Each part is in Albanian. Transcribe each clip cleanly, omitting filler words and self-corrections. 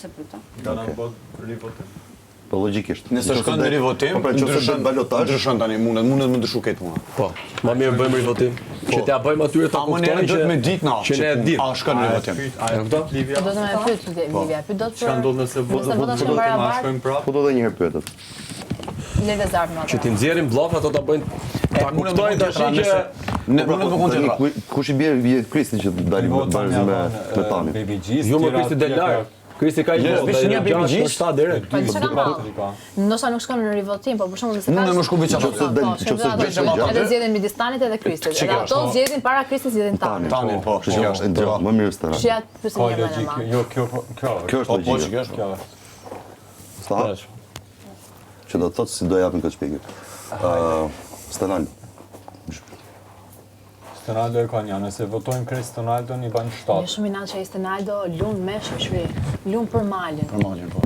Se pyeta. Do na bë rivotim. Po logjikisht. Nëse shkon në rivotim, po pra, ndryshon balotazh, ndryshon tani mundet, mundet më ndryshu këtë puna. Po, ma mirë bëjmë rivotim. Po. Që t'ja bëjmë atyre ta kuptojnë që me ditë na, që ne e dimë. A shkon në rivotim. A e kupton? Livia? Do të më pyet po. Livia, pyet do të Çka ndodh nëse vota vota shkon barabar? Shkojmë prapë. Po do edhe një herë pyetet. Lele zarf më Që t'i nxjerrim bllaf ato ta bëjnë ta kuptojnë tash që ne po mund të bëjmë tjetra. Kush i bie bie Kristi që të dalim barazim me me Tanin. Baby G. Jo më Kristi del larg. Kristi ka i votë, një Baby G 7 direkt. Po çka ka Ndoshta nuk shkon në rivotim, po për shembull nëse ka. Mund të më shku veç ato. Nëse del, nëse del, edhe zgjedhin midis Tanit edhe Kristit. Edhe ato zgjedhin para Kristit zgjedhin Tanin. Tanin, po. Kështu që është më mirë se Tanin. Ka logjikë, jo kjo kjo. Kjo është po, po, logjika. Kjo. Sa? Që do të thotë si do japin këtë shpjegim. Ë, Stenaldo. Stenaldo e ka një, nëse votojmë Chris Stenaldo i bën 7. Një shumë inat që ai Stenaldo lun me shoqëri, lun për malin. Për malin, po.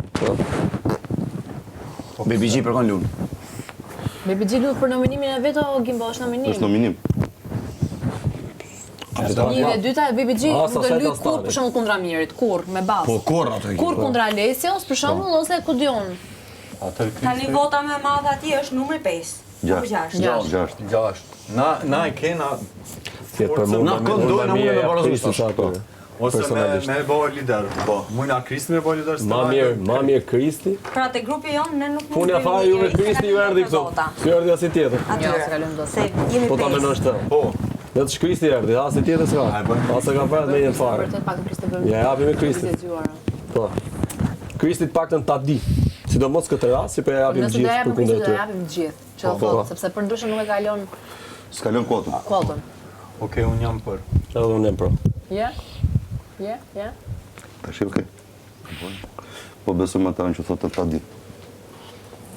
po. Baby G për kon lun. Baby G lun për nominimin e vet o Gimbo është nominim. Është nominim. Një dhe dyta e Baby G nuk do luaj kurrë për shembull kundra Mirit, kurrë me bazë. Po kurrë atë. Kurrë kundra Alesios për shembull ose ku di unë. Tani vota më e madhe atje është numri 5. 6. 6. 6. Na na e kena forcën. Na këndojnë na mundem me barazu tash. Po. Ose me me bë lider. Po. Mujna Kristi me bë lider. Ma mirë, ma mirë Kristi. Pra te grupi jonë ne nuk mund të. Punë fare juve Kristi ju erdhi këtu. Ju erdhi asnjë tjetër. Jo, s'e kalojmë dot. Se jemi Po ta mendosh të. Po. Dhe të Kristi erdhi, asnjë tjetër s'ka. As e ka parë me një fare. Vërtet pak Kristi bën. Ja japim me Kristin. Po. Kristi të paktën ta di. Sidomos këtë rast, si po ja japim gjithë për kundër ty. Nëse do japim gjithë, që do po. thotë, sepse për ndryshe nuk e kalon S'kalon kuotën. Kuotën. Okej, unë jam për. Edhe unë jam pro. Je? Je? Je? Tash okej. Po besoj me ata që thotë ta di.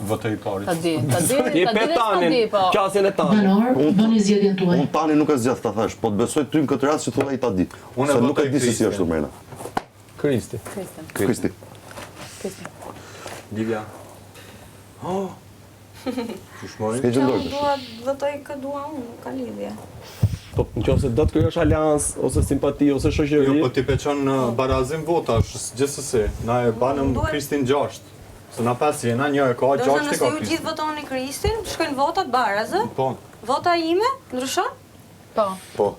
Votoj i pari. Ta di, ta di, ta di dhe s'ta di, po. Qasjen e Tanin. Banor, bëni zgjedhjen tuaj. Unë Tanin nuk e zgjedh ta thash, po të besoj ty në këtë rast që thotë ai ta di. Unë Se nuk e di se si është mrena. Kristi. Kristi. Kristi. Kristi. Livia. Oh. Qysh mori? S'ke gjë ndorë. Dua të votoj kë dua unë, nuk ka lidhje. Po, në qoftë se do të krijosh aleancë ose simpati ose shoqëri. Jo, po ti pe çon në barazim votash, gjithsesi. Na e banëm Kristin 6. Se na 5 jena, një e ka, 6 e ka Kristin. Nëse ju gjithë votoni Kristin, shkojnë votat baraz, ë? Po. Vota ime ndryshon? Po. Po.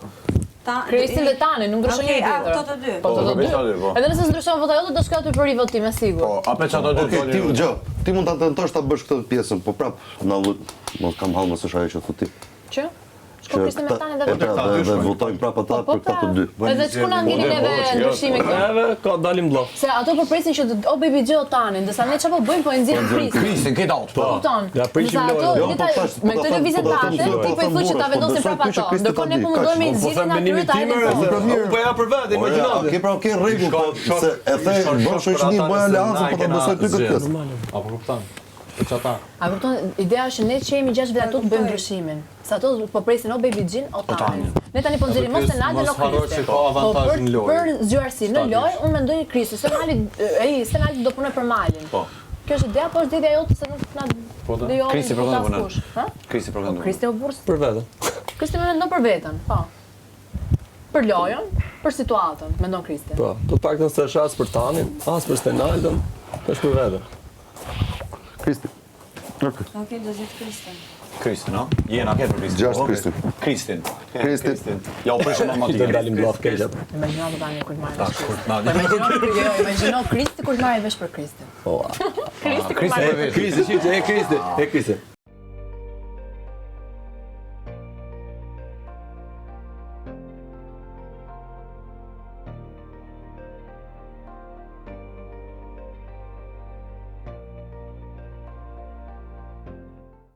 Ta, Kristin dhe Tanin, nuk ndryshon njëri tjetër. Okej, ato të dy. Po, të dy. Po. Edhe nëse s'ndryshon vota jote, do shkoj aty për rivotim, e sigurt. Po, apo çato dy. Okej, ti gjë, ti mund ta tentosh ta bësh këtë pjesën, po prap na mos kam hall mos është ajo që thu ti. Që? Shko Kristi me Tanin dhe votojmë. Dhe, dhe votojmë prap ata po, për këta të dy. Po, edhe ç'ku na ngeli neve ndryshimi këtu? Neve ka dalim bllaf. Se ato po presin që o Baby G o Tanin, ndërsa ne çfarë po bëjmë po e nxjerrim Kristin. Kristin këtë out. Po kupton. Ja prishim lojën. Jo, po tash, me këtë lëvizje tate, ti po i thua që ta vendosin prap ato. Ndërkohë ne po mundohemi të zgjidhim aty ta hedhim. Po mirë. Po ja për vetë, imagjino. Okej, pra okej, rregull, po se e the, bën shoqëri, bëj aleancë, po ta besoj ty këtë pjesë. Apo kupton? Po çata. A kupton, ideja është që ne që jemi 6 veta këtu të bëjmë ndryshimin. Se ato po presin o Baby G-n o Tanin. Ne tani po nxjerrim o Stenaldin o Kristin. Po për për zgjuarsi në lojë, unë mendoj Kristi, se Mali, ai Stenaldi do punoj për Malin. Po. Kjo është ideja, po është ideja jote se nuk na po da. lejon Kristi për kënd punon. Ha? Kristi për kënd. Po, Kristi o burrë. Për veten. Kristi më mendon për veten, po. Për lojën, për situatën, mendon Kristi. Po, të paktën s'është as për Tanin, as për Stenaldën, është për veten. Kristi. Okej, okay, do zgjidh Kristin. Kristin, no? Jena ke për Kristin. Gjashtë Kristin. Kristin. Kristin. Ja, u prishëm më tjetër. Dalim bllaf keq atë. Imagjino të tani kur të marrë vesh. Imagjino, jo, imagjino Kristi kur të marrë vesh për Kristin. Po. Kristi kur marrë. Kristi, shih, e Kristi, e Kristi.